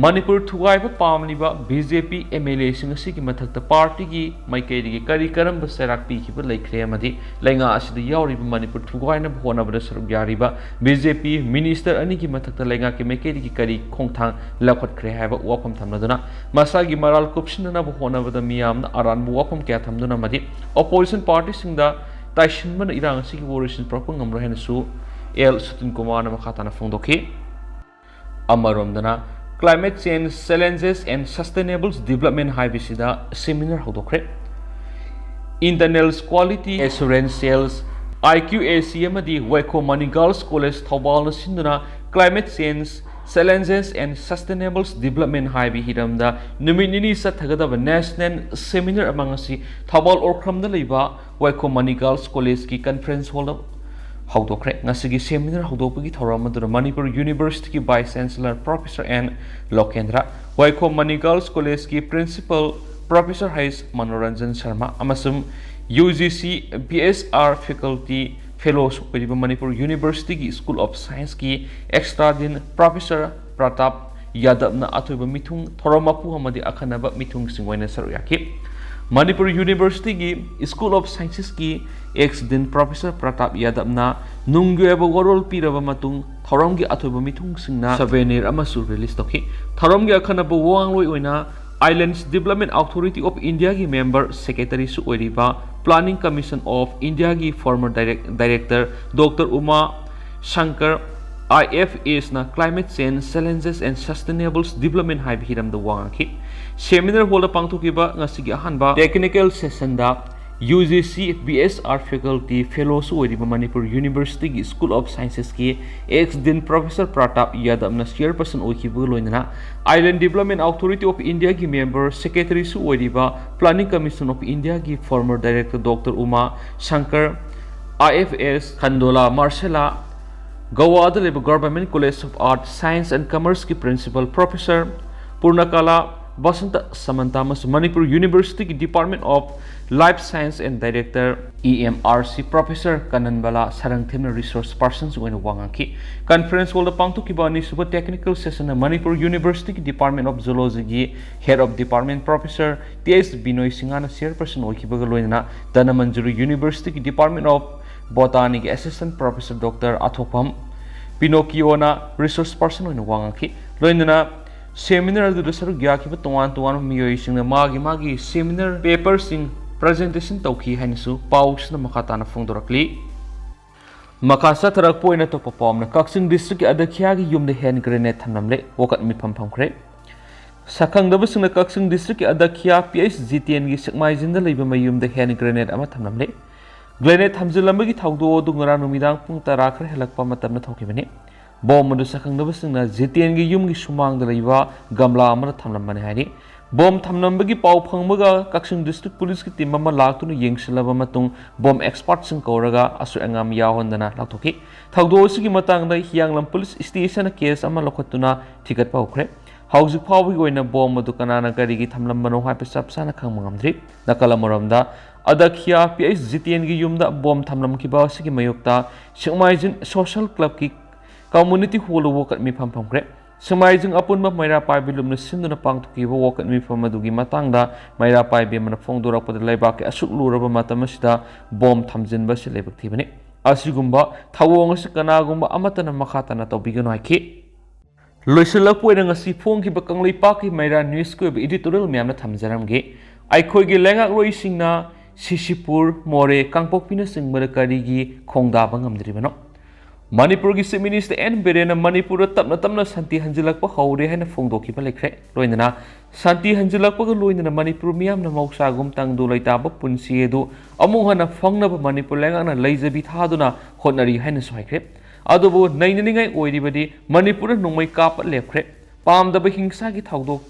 ꯃꯅꯤꯄꯨꯔ ꯊꯨꯒꯥꯏꯕ ꯄꯥꯝꯂꯤꯕ B J P M L ꯑꯦꯁꯤꯡ ꯑꯁꯤꯒꯤ ꯃꯊꯛꯇ ꯄꯥꯔꯇꯤꯒꯤ ꯃꯥꯏꯀꯩꯗꯒꯤ ꯀꯔꯤ ꯀꯔꯝꯕ ꯆꯩꯔꯥꯛ ꯄꯤꯈꯤꯕ ꯂꯩꯈ꯭ꯔꯦ ꯑꯃꯗꯤ ꯂꯩꯉꯥꯛ ꯑꯁꯤꯗ ꯌꯥꯎꯔꯤꯕ ꯃꯅꯤꯄꯨꯔ ꯊꯨꯒꯥꯏꯅꯕ ꯍꯣꯠꯅꯕꯗ ꯁꯔꯨꯛ ꯌꯥꯔꯤꯕ ꯕꯤ ꯖꯦ ꯄꯤ ꯃꯤꯅꯤꯁꯇꯔ ꯑꯅꯤꯒꯤ ꯃꯊꯛꯇ ꯂꯩꯉꯥꯛꯀꯤ ꯃꯥꯏꯀꯩꯗꯒꯤ ꯀꯔꯤ ꯈꯣꯡꯊꯥꯡ ꯂꯧꯈꯠꯈ꯭ꯔꯦ ꯍꯥꯏꯕ ꯋꯥꯐꯝ ꯊꯝꯅꯗꯨꯅ ꯃꯁꯥꯒꯤ ꯃꯔꯥꯜ ꯀꯨꯞꯁꯤꯟꯅꯅꯕ ꯍꯣꯠꯅꯕꯗ ꯃꯤꯌꯥꯝꯅ ꯑꯔꯥꯟꯕ ꯋꯥꯐꯝ ꯀꯌꯥ ꯊꯝꯗꯨꯅ ꯑꯃꯗꯤ ꯑꯣꯄꯣꯖꯤꯁꯟ ꯄꯥꯔꯇꯤꯁꯤꯡꯗ ꯇꯥꯏꯁꯤꯟꯕꯅ ꯏꯔꯥꯡ ꯑꯁꯤꯒꯤ ꯋꯥꯔꯣꯏꯁꯤꯟ ꯄꯨꯔꯛꯄ ꯉꯝꯂꯣꯏ ꯍꯥꯏꯅꯁꯨ ꯑꯦꯜ ꯁꯨꯇꯤꯟ ꯀꯨꯃꯥꯔꯅ ꯃꯈꯥ ꯇꯥꯅ ꯐꯣꯡꯗꯣꯛꯈꯤ꯫ ꯑꯃꯔꯣꯝꯗꯅ, Climate Change Challenges and Sustainable Development ꯍꯥꯏꯕꯁꯤꯗ seminar ꯍꯧꯗꯣꯛꯈ꯭ꯔꯦ꯫ Internal Quality Assurance Cells, IQAC ꯑꯃꯗꯤ ꯋꯥꯏꯈꯣꯝ ꯃꯅꯤ Girls College ꯊꯧꯕꯥꯜꯅ ꯁꯤꯟꯗꯨꯅ Climate Change, Challenges and Sustainable Development ꯍꯥꯏꯕ ꯍꯤꯔꯝꯗ ꯅꯨꯃꯤꯠ ꯅꯤꯅꯤ ꯆꯠꯊꯒꯗꯕ National Seminar ꯑꯃ ꯉꯁꯤ ꯊꯧꯕꯥꯜ ꯑꯣꯀ꯭ꯔꯝꯗ ꯂꯩꯕ ꯋꯥꯏꯈꯣꯝ ꯃꯅꯤ Girls Collegeꯀꯤ Conference Hallꯗ ꯍꯧꯗꯣꯛꯈ꯭ꯔꯦ꯫ ꯉꯁꯤꯒꯤ seminar ꯍꯧꯗꯣꯛꯄꯒꯤ ꯊꯧꯔꯝ ꯑꯗꯨꯗ Manipur Universityꯒꯤ Vice Chancellor Professor N Lokendra, Waikhom Mani Girls Collegeꯀꯤ Principal Professor H Manoranjan Sharma ꯑꯃꯁꯨꯡ UGC BSR Faculty Fellows ꯑꯣꯏꯔꯤꯕ Manipur Universityꯒꯤ School of Scienceꯀꯤ Extra Dean Professor Pratap ꯌꯥꯗꯕꯅ ꯑꯊꯣꯏꯕ ꯃꯤꯊꯨꯡ, ꯊꯧꯔꯝ ꯃꯄꯨ ꯑꯃꯗꯤ ꯑꯈꯟꯅꯕ ꯃꯤꯊꯨꯡꯁꯤꯡ ꯑꯣꯏꯅ ꯁꯔꯨꯛ ꯌꯥꯈꯤ꯫ Manipur Universityꯒꯤ School of Sciencesꯀꯤ Ex Dean Professor Pratap ꯌꯥꯗꯕꯅ ꯅꯨꯡꯒꯤ ꯑꯣꯏꯕ ꯋꯥꯔꯣꯜ ꯄꯤꯔꯕ ꯃꯇꯨꯡ, ꯊꯧꯔꯝꯒꯤ ꯑꯊꯣꯏꯕ ꯃꯤꯊꯨꯡꯁꯤꯡꯅ souvenir ꯑꯃꯁꯨ release ꯇꯧꯈꯤ꯫ ꯊꯧꯔꯝꯒꯤ ꯑꯈꯟꯅꯕ ꯋꯥꯉꯥꯡꯂꯣꯏ ꯑꯣꯏꯅ Islands Development Authority of Indiaꯒꯤ member secretaryꯁꯨ ꯑꯣꯏꯔꯤꯕ Planning Commission of Indiaꯒꯤ former direct-, director Doctor ꯎꯃꯥ Shankar IFSꯅ Climate Change, Challenges and Sustainable Development ꯍꯥꯏꯕ ꯍꯤꯔꯝꯗ ꯋꯥ ꯉꯥꯡꯈꯤ꯫ Seminar hallꯗ ꯄꯥꯡꯊꯣꯛꯈꯤꯕ ꯉꯁꯤꯒꯤ ꯑꯍꯥꯟꯕ technical sessionꯗ UGC BSR Faculty Fellowꯁꯨ ꯑꯣꯏꯔꯤꯕ Manipur Universityꯒꯤ School of Sciencesꯀꯤ Ex Dean Professor Pratap ꯌꯥꯗꯕꯅ chairperson ꯑꯣꯏꯈꯤꯕꯒ ꯂꯣꯏꯅꯅ Island Development Authority of Indiaꯒꯤ member secretaryꯁꯨ ꯑꯣꯏꯔꯤꯕ Planning Commission of Indiaꯒꯤ former director Doctor ꯎꯃꯥ Shankar IFS, ꯈꯟꯗꯣꯂꯥ ꯃꯥꯔꯁꯦꯂꯥ, ꯒꯋꯥꯗ ꯂꯩꯕ Government College of Arts, Science and Commerceꯀꯤ Principal Professor ꯄꯨꯔꯅꯀꯥꯂꯥ Basanta ꯁꯃꯟꯇ ꯑꯃꯁꯨꯡ Manipur Universityꯒꯤ Department of Life Science and Director EMRC Professor ꯀꯅꯟꯕꯂꯥ ꯁꯔꯪꯊꯦꯝꯅ resource persons ꯑꯣꯏꯅ ꯋꯥ ꯉꯥꯡꯈꯤ꯫ Conference hallꯗ ꯄꯥꯡꯊꯣꯛꯈꯤꯕ ꯑꯅꯤꯁꯨꯕ technical sessionꯗ Manipur Universityꯒꯤ Department of Zoologyꯒꯤ Head of Department Professor T H ꯕꯤꯅꯣꯏ ꯁꯤꯡꯍꯅ chairperson ꯑꯣꯏꯈꯤꯕꯒ ꯂꯣꯏꯅꯅ Dhanamanjuri Universityꯒꯤ Department of Botanyꯒꯤ Assistant Professor Doctor ꯑꯊꯣꯛꯐꯝ ꯄꯤꯅꯣꯀꯤꯌꯣꯅ resource person ꯑꯣꯏꯅ ꯋꯥ ꯉꯥꯡꯈꯤ꯫ ꯂꯣꯏꯅꯅ seminar ꯑꯗꯨꯗ ꯁꯔꯨꯛ ꯌꯥꯈꯤꯕ ꯇꯣꯉꯥꯟ ꯇꯣꯉꯥꯟꯕ ꯃꯤꯑꯣꯏꯁꯤꯡꯅ ꯃꯥꯒꯤ ꯃꯥꯒꯤ seminar paperꯁꯤꯡ presentation ꯇꯧꯈꯤ ꯍꯥꯏꯅꯁꯨ ꯄꯥꯎꯁꯤꯅ ꯃꯈꯥ ꯇꯥꯅ ꯐꯣꯡꯗꯣꯔꯛꯂꯤ꯫ ꯃꯈꯥ ꯆꯠꯊꯔꯛꯄ ꯑꯣꯏꯅ ꯑꯇꯣꯞꯄ ꯄꯥꯎ ꯑꯃꯅ, ꯀꯛꯆꯤꯡ districtꯀꯤ ꯑꯗꯈꯤꯌꯥꯒꯤ ꯌꯨꯝꯗ hand grenade ꯊꯝꯂꯝꯂꯦ꯫ ꯋꯥꯀꯠ ꯃꯤꯐꯝ ꯐꯝꯈ꯭ꯔꯦ꯫ ꯁꯛꯈꯪꯗꯕꯁꯤꯡꯅ ꯀꯛꯆꯤꯡ districtꯀꯤ ꯑꯗꯈꯤꯌꯥ PH ꯖꯤꯇꯦꯟꯒꯤ ꯁꯦꯛꯃꯥꯏꯖꯤꯡꯗ ꯂꯩꯕ ꯃꯌꯨꯝꯗ hand grenade ꯑꯃ ꯊꯝꯂꯝꯂꯦ꯫ Grenade ꯊꯝꯖꯤꯜꯂꯝꯕꯒꯤ ꯊꯧꯗꯣꯛ ꯑꯗꯨ ꯉꯔꯥꯡ ꯅꯨꯃꯤꯗꯥꯡ ꯄꯨꯡ ꯇꯔꯥ ꯈꯔ ꯍꯦꯜꯂꯛꯄ ꯃꯇꯝꯗ ꯊꯣꯛꯈꯤꯕꯅꯤ꯫ ꯕꯣꯝ ꯑꯗꯨ ꯁꯛꯈꯪꯗꯕꯁꯤꯡꯅ ꯖꯤꯇꯦꯟꯒꯤ ꯌꯨꯝꯒꯤ ꯁꯨꯃꯥꯡꯗ ꯂꯩꯕ ꯒꯝꯂꯥ ꯑꯃꯗ ꯊꯝꯂꯝꯕꯅꯤ ꯍꯥꯏꯔꯤ꯫ ꯕꯣꯝ ꯊꯝꯂꯝꯕꯒꯤ ꯄꯥꯎ ꯐꯪꯕꯒ ꯀꯛꯆꯤꯡ ꯗꯤꯁꯇ꯭ꯔꯤꯛ ꯄꯨꯂꯤꯁꯀꯤ ꯇꯤꯝ ꯑꯃ ꯂꯥꯛꯇꯨꯅ ꯌꯦꯡꯁꯤꯜꯂꯕ ꯃꯇꯨꯡ ꯕꯣꯝ ꯑꯦꯛꯁꯄꯥꯔꯠꯁꯤꯡ ꯀꯧꯔꯒ ꯑꯁꯣꯏ ꯑꯉꯥꯝ ꯌꯥꯎꯍꯟꯗꯅ ꯂꯧꯊꯣꯛꯈꯤ꯫ ꯊꯧꯗꯣꯛ ꯑꯁꯤꯒꯤ ꯃꯇꯥꯡꯗ ꯍꯤꯌꯥꯡꯂꯝ ꯄꯨꯂꯤꯁ ꯁ꯭ꯇꯦꯁꯟꯗ ꯀꯦꯁ ꯑꯃ ꯂꯧꯈꯠꯇꯨꯅ ꯊꯤꯒꯠꯄ ꯍꯧꯈ꯭ꯔꯦ꯫ ꯍꯧꯖꯤꯛ ꯐꯥꯎꯕꯒꯤ ꯑꯣꯏꯅ ꯕꯣꯝ ꯑꯗꯨ ꯀꯅꯥꯅ ꯀꯔꯤꯒꯤ ꯊꯝꯂꯝꯕꯅꯣ ꯍꯥꯏꯕ ꯆꯞ ꯆꯥꯅ ꯈꯪꯕ ꯉꯝꯗ꯭ꯔꯤ꯫ ꯅꯥꯀꯜ ꯑꯃꯔꯣꯝꯗ, ꯑꯗꯈꯤꯌꯥ ꯄꯤ ꯑꯩꯆ ꯖꯤꯇꯦꯟꯒꯤ ꯌꯨꯝꯗ ꯕꯣꯝ ꯊꯝꯂꯝꯈꯤꯕ ꯑꯁꯤꯒꯤ ꯃꯥꯌꯣꯛꯇ ꯁꯦꯛꯃꯥꯏꯖꯤꯡ ꯁꯣꯁꯦꯜ ꯀ꯭ꯂꯕꯀꯤ ꯀꯝꯃꯨꯅꯤꯇꯤ ꯍꯣꯜꯗ ꯋꯥꯀꯠ ꯃꯤꯐꯝ ꯐꯝꯈ꯭ꯔꯦ꯫ ꯁꯦꯛꯃꯥꯏꯖꯤꯡ ꯑꯄꯨꯟꯕ ꯃꯩꯔꯥ ꯄꯥꯏꯕꯤ ꯂꯨꯞꯅ ꯁꯤꯟꯗꯨꯅ ꯄꯥꯡꯊꯣꯛꯈꯤꯕ ꯋꯥꯀꯠ ꯃꯤꯐꯝ ꯑꯗꯨꯒꯤ ꯃꯇꯥꯡꯗ ꯃꯩꯔꯥ ꯄꯥꯏꯕꯤ ꯑꯃꯅ ꯐꯣꯡꯗꯣꯔꯛꯄꯗ, ꯂꯩꯕꯥꯛꯀꯤ ꯑꯁꯨꯛ ꯂꯨꯔꯕ ꯃꯇꯝ ꯑꯁꯤꯗ ꯕꯣꯝ ꯊꯝꯖꯤꯟꯕ ꯑꯁꯤ ꯂꯥꯏꯕꯛ ꯊꯤꯕꯅꯤ꯫ ꯑꯁꯤꯒꯨꯝꯕ ꯊꯧꯑꯣꯡ ꯑꯁꯤ ꯀꯅꯥꯒꯨꯝꯕ ꯑꯃꯠꯇꯅ ꯃꯈꯥ ꯇꯥꯅ ꯇꯧꯕꯤꯒꯅꯨ ꯍꯥꯏꯈꯤ꯫ ꯂꯣꯏꯁꯤꯜꯂꯛꯄ ꯑꯣꯏꯅ ꯉꯁꯤ ꯐꯣꯡꯈꯤꯕ ꯀꯪꯂꯩꯄꯥꯛꯀꯤ ꯃꯩꯔꯥ ꯅ꯭ꯌꯨꯁꯀꯤ ꯑꯣꯏꯕ ꯏꯗꯤꯇꯣꯔꯤꯌꯦꯜ ꯃꯌꯥꯝꯅ ꯊꯝꯖꯔꯝꯒꯦ꯫ ꯑꯩꯈꯣꯏꯒꯤ ꯂꯩꯉꯥꯛꯂꯣꯏꯁꯤꯡꯅ ꯁꯤꯁꯤꯄꯨꯔ, ꯃꯣꯔꯦ, ꯀꯥꯡꯄꯣꯛꯄꯤꯅꯆꯤꯡꯕꯗ ꯀꯔꯤꯒꯤ ꯈꯣꯡꯗꯥꯕ ꯉꯝꯗ꯭ꯔꯤꯕꯅꯣ? ꯃꯅꯤꯄꯨꯔꯒꯤ ꯆꯤꯐ ꯃꯤꯅꯤꯁꯇꯔ ꯑꯦꯟ ꯕꯤꯔꯦꯟꯅ ꯃꯅꯤꯄꯨꯔꯗ ꯇꯞꯅ ꯇꯞꯅ ꯁꯥꯟꯇꯤ ꯍꯟꯖꯤꯜꯂꯛꯄ ꯍꯧꯔꯦ ꯍꯥꯏꯅ ꯐꯣꯡꯗꯣꯛꯈꯤꯕ ꯂꯩꯈ꯭ꯔꯦ꯫ ꯂꯣꯏꯅꯅ ꯁꯥꯟꯇꯤ ꯍꯟꯖꯤꯜꯂꯛꯄꯒ ꯂꯣꯏꯅꯅ ꯃꯅꯤꯄꯨꯔ ꯃꯤꯌꯥꯝꯅ ꯃꯍꯧꯁꯥꯒꯨꯝ ꯇꯪꯗꯨ ꯂꯩꯇꯥꯕ ꯄꯨꯟꯁꯤ ꯑꯗꯨ ꯑꯃꯨꯛ ꯍꯟꯅ ꯐꯪꯅꯕ ꯃꯅꯤꯄꯨꯔ ꯂꯩꯉꯥꯛꯅ ꯂꯩꯖꯕꯤ ꯊꯥꯗꯨꯅ ꯍꯣꯠꯅꯔꯤ ꯍꯥꯏꯅꯁꯨ ꯍꯥꯏꯈ꯭ꯔꯦ꯫ ꯑꯗꯨꯕꯨ ꯅꯩꯅꯅꯤꯡꯉꯥꯏ ꯑꯣꯏꯔꯤꯕꯗꯤ ꯃꯅꯤꯄꯨꯔꯗ ꯅꯣꯡꯃꯩ ꯀꯥꯞꯄ ꯂꯦꯞꯈ꯭ꯔꯦ꯫ ꯄꯥꯝꯗꯕ ꯍꯤꯡꯁꯥꯒꯤ ꯊꯧꯗꯣꯛ